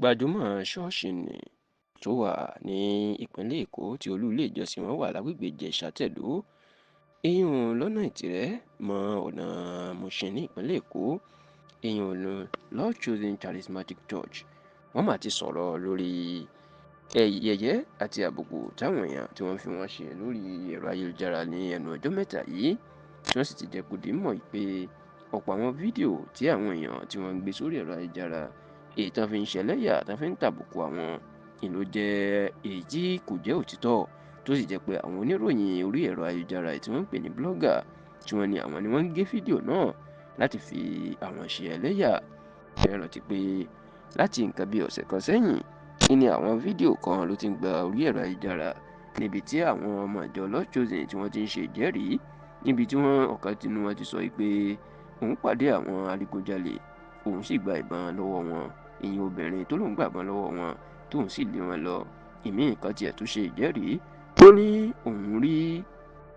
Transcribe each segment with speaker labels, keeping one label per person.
Speaker 1: Gbajúmọ̀ ṣọ́ọ̀ṣì ní tó wà ní ìpínlẹ̀ Èkó tí olú ilé ìjọsìn wọn wà lágbègbè Ìjẹ̀ṣà Tẹ̀dó, ìyún lọ́nà Ìtìrẹ́ mọ́ ọ̀nà Mùṣín ní ìpínlẹ̀ Èkó, ìyún Lord Chosen Charismatic Church. Wọ́n mà ti sọ̀rọ̀ lórí yẹ̀yẹ́ àti àbùkù táwọn èèyàn tí wọ́n fi wọ́n ṣe lórí ẹ̀rọ ayélujára ní ẹnu ọjọ́ mẹ́ta yìí, tí wọ́n sì ti jẹ́ kó di mọ̀ pé ọ̀pọ̀ àwọn fídíò tí àwọn èèyàn tí wọ́n ń gbé sórí ẹ̀rọ ayélujára, èyí tán fi ń ṣẹlẹ́yà, tán fi ń tàbùkù àwọn ìlú, jẹ́ èyí tí kò jẹ́ òtítọ́, tó sì jẹ́ pé àwọn oníròyìn orí ẹ̀rọ ayélujára tí wọ́n ń pè ní blogger, tí wọ́n ní àwọn ni wọ́n ń gé fídíò náà láti fi àwọn ṣe ẹlẹ́yà. Ẹ rántí pé láti nǹkan bí ọ̀sẹ̀ kan sẹ́yìn ní àwọn fídíò kan ló ti ń gba orí ẹ̀rọ ayélujára, níbi tí àwọn ọmọ ìjọ Lord Chosen tí wọ́n ti ń ṣe ìjẹ́rìí, níbi tí wọ́n ọ̀kan tinú wọn ti sọ pé òun pàdé àwọn adigunjalè, òun sì gba ìbọn lọ́wọ́ wọn, ìyẹn obìnrin tó lóun gbàbọn lọ́wọ́ wọn, tóun sì lé wọn lọ. Ìmíì kan tiẹ̀ tún ṣe ìjẹ́rìí tó ní òun rí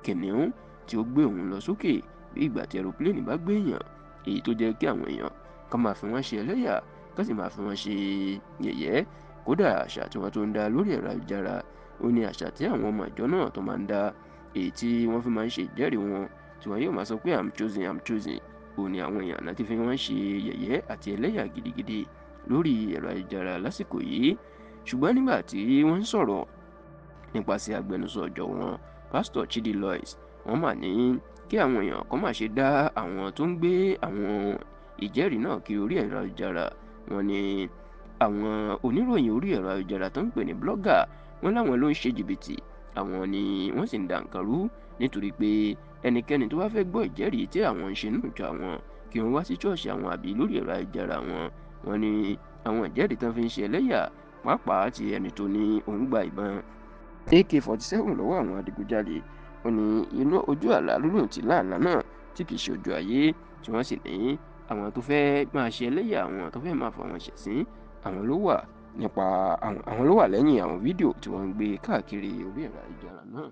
Speaker 1: kìnìún tí ó gbé òun lọ sókè bí ìgbà tí ẹrọpílẹ̀nì bá gbé èèyàn, èyí tó jẹ́ kí àwọn èèyàn kàn máa fi wọ́n ṣe ẹlẹ́yà, kán sì máa fi wọ́n ṣe yẹ̀yẹ́. Kódà àṣà tí wọ́n tó ń dá lórí ẹ̀rọ ayélujára, ó ní àṣà tí àwọn ọmọ ìjọ náà tó máa ń dá, èyí tí wọ́n fi máa ń ṣe ìjẹ́rìí wọn, tí wọ́n yóò máa sọ pé "I'm chosen, I'm chosen". Ó ní àwọn èèyàn láti fi wọ́n ṣe yẹ̀yẹ́ àti ẹlẹ́yà gidigidi lórí ẹ̀rọ ayélujára lásìkò yìí. Ṣùgbọ́n nígbà tí wọ́n ń sọ̀rọ̀ nípasẹ̀ agbẹnusọ ìjọ wọn, Pásítọ̀ Chidi Lois, wọ́n mà ní kí àwọn èèyàn kó má ṣe dá àwọn tó ń gbé àwọn ìjẹ́rìí náà kiri orí ẹ̀rọ ayélujára. Wọ́n ní àwọn oníròyìn orí ẹ̀rọ ayélujára tó ń pè ní blogger, wọ́n láwọn ló ń ṣe jìbìtì, àwọn ni wọ́n sì ń da nǹkan rú, nítorí pé ẹnikẹ́ni tó bá fẹ́ gbọ́ ìjẹ́rìí tí àwọn ń ṣe nínú ìjọ àwọn, kí wọ́n wá sí ṣọ́ọ̀ṣì àwọn àbí lórí ẹ̀rọ ayélujára wọn. Wọ́n ní àwọn ìjẹ́rìí tán fi ń ṣe ẹlẹ́yà, pàápàá ti ẹni tó ní òun gba ìbọn AK-47 lọ́wọ́ àwọn adigunjalè, ó ní inú ojú àlá ló lóun ti láàlá náà tí kì í ṣe ojú ayé, tí wọ́n sì ní àwọn tó fẹ́ máa ṣe ẹlẹ́yà, àwọn tó fẹ́ máa fọ àwọn ṣẹ̀sín, àwọn ló wà nípa àwọn ló wà lẹ́yìn àwọn fídíò tí wọ́n ń gbé káàkiri orí ẹ̀rọ ayélujára náà.